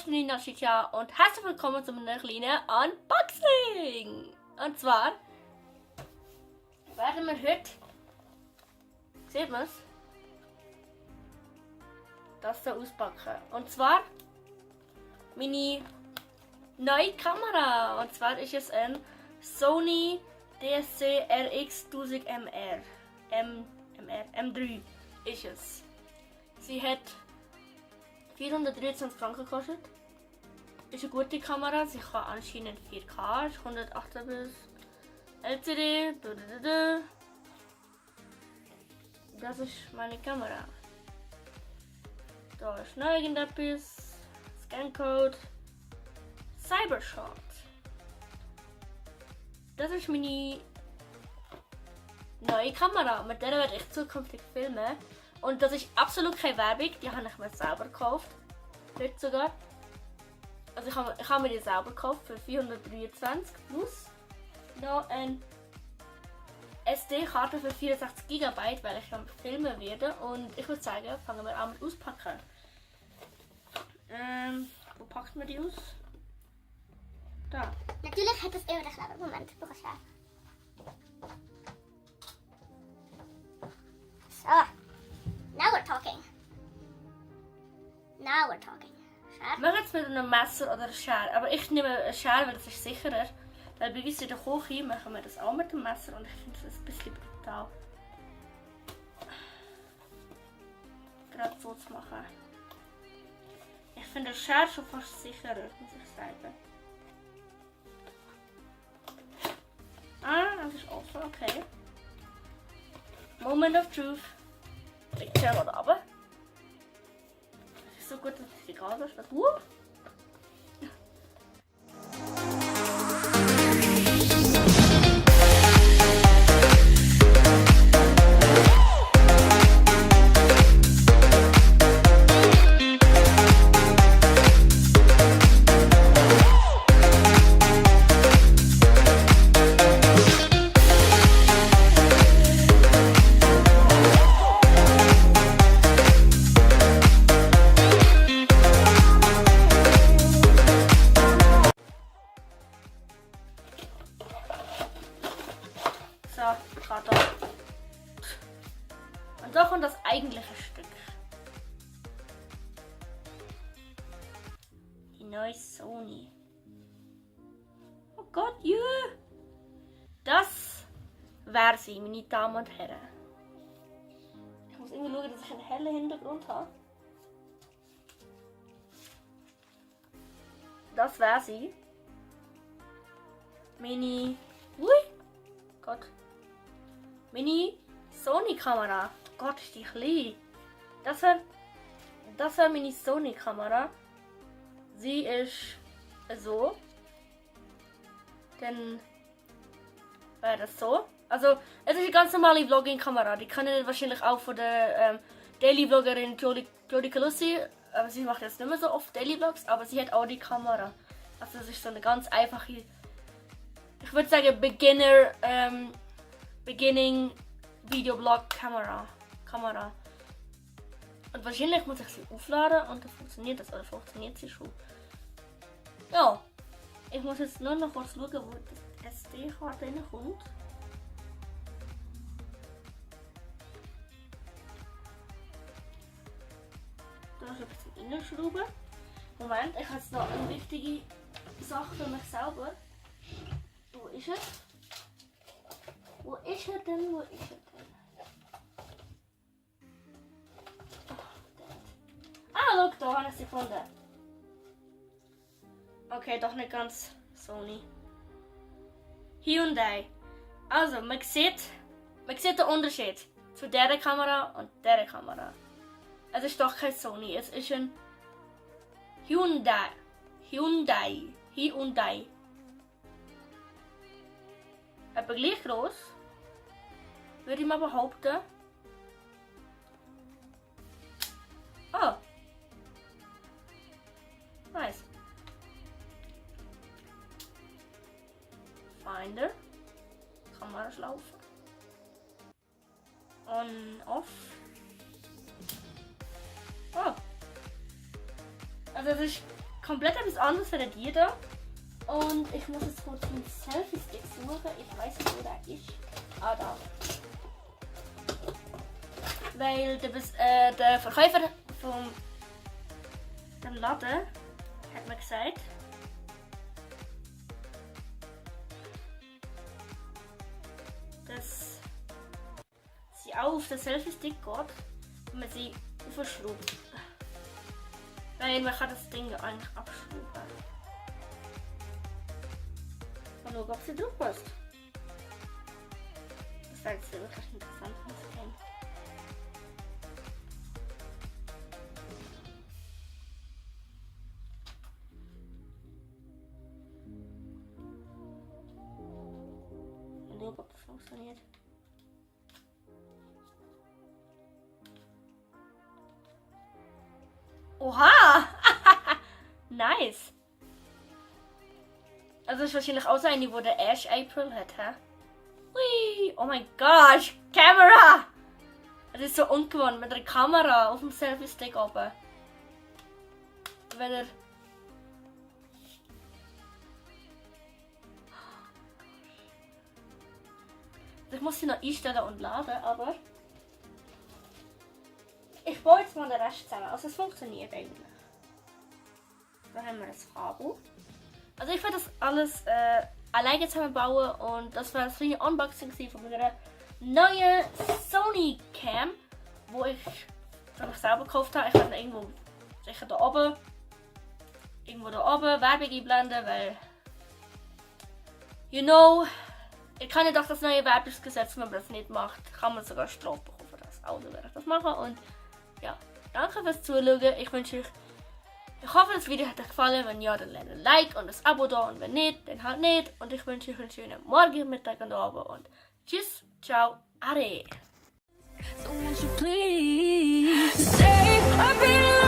bin Nina Shika und herzlich willkommen zu einem kleinen Unboxing. Und zwar werden wir heute, sieht man es, das da auspacken. Und zwar meine neue Kamera. Und zwar ist es ein Sony DSC RX 1000 M3 ist es. Sie hat 423 Franken gekostet. Ist eine gute Kamera. Sie kann anscheinend 4K, ist 108 bis LCD. Das ist meine Kamera. Da ist noch irgendetwas. Scancode. Cybershot. Das ist meine neue Kamera. Mit der werde ich zukünftig filmen. Und das ist absolut keine Werbung. Die habe ich mir selber gekauft. Heute sogar. Also ich habe mir die selber gekauft für 423 plus noch eine SD-Karte für 64 GB, weil ich dann filmen werde. Und ich würde sagen, fangen wir an mit auspacken. Wo packt man die aus? Da. Natürlich hat es immer den clever Moment. Du kannst schauen. So. Now we're talking. Now we're talking. Schere. Wir machen jetzt mit einem Messer oder einer Schere. Aber ich nehme eine Schere, weil das ist sicherer. Weil bei uns in der Küche machen wir das auch mit dem Messer und ich finde das ein bisschen brutal. Gerade so zu machen. Ich finde eine Schere schon fast sicherer, muss ich sagen. Ah, das ist offen, okay. Moment of Truth. Ich zähle mal da runter. Das ist so gut, dass es egal ist. So, gerade da. Und da kommt das eigentliche Stück. Die neue Sony. Oh Gott, ja! Das wäre sie, meine Damen und Herren. Ich muss irgendwie schauen, dass ich einen hellen Hintergrund habe. Das wäre sie. Meine... Ui! Gott. Meine Sony-Kamera. Gott, ist die klein. Das wäre meine Sony-Kamera. Sie ist so. Dann wäre das so. Also, es ist eine ganz normale Vlogging-Kamera. Die kennen ihr wahrscheinlich auch von der Daily-Vloggerin Jodie Calussi. Aber sie macht jetzt nicht mehr so oft Daily-Vlogs, aber sie hat auch die Kamera. Also, es ist so eine ganz einfache, ich würde sagen, Beginning Videoblog Kamera. Und wahrscheinlich muss ich sie aufladen und dann funktioniert das, oder funktioniert sie schon. Ja, ich muss jetzt nur noch kurz schauen, wo die SD-Karte reinkommt. Da ist ein bisschen reinschrauben. Moment, ich habe jetzt noch eine wichtige Sache für mich selber. Wo ist es? Wo ist er denn? Oh, ah, schau, da habe ich sie gefunden. Okay, doch nicht ganz Sony. Hyundai. Also, man sieht den Unterschied zu dieser Kamera und dieser Kamera. Es ist doch kein Sony, es ist ein Hyundai. Aber gleich groß, würde ich mal behaupten. Oh. Nice. Finder. Kamera laufen. On, off. Oh. Also es ist komplett etwas anderes als die da. Und ich muss jetzt kurz einen Selfie-Stick suchen. Ich weiß nicht, wo der ist. Ah, da. Weil der Verkäufer vom dem Laden hat mir gesagt, dass sie auch auf den Selfie-Stick geht, wenn man sie aufschraubt. Weil man kann das Ding eigentlich abschrauben. Mal schauen, ob sie drauf passt. Das wäre jetzt wirklich interessant, was ich kenne. Mal schauen, ob das funktioniert. Oha! Nice! Also das ist wahrscheinlich auch so eine, die der Ash April hat, hä? Ui! Oh mein Gott! Kamera! Das ist so ungewohnt mit der Kamera auf dem Selfie-Stick oben. Wenn er... Ich muss sie noch einstellen und laden, aber... Ich baue jetzt mal den Rest zusammen. Also es funktioniert eigentlich. Da haben wir das Kabel. Also ich werde das alles alleine zusammenbauen und das war das kleine Unboxing von meiner neuen Sony Cam, wo ich für mich selber gekauft habe. Ich werde irgendwo sicher da oben Werbung einblenden, weil you know, ich kann ja doch das neue Werbungsgesetz, wenn man das nicht macht, kann man sogar Strafe bekommen für das. Also werde ich das machen und ja, danke fürs Zuschauen. Ich hoffe, das Video hat euch gefallen. Wenn ja, dann lasst ein Like und ein Abo da. Und wenn nicht, dann halt nicht. Und ich wünsche euch einen schönen Morgen, Mittag und Abend. Und tschüss, ciao, ade. So won't you please stay? I've been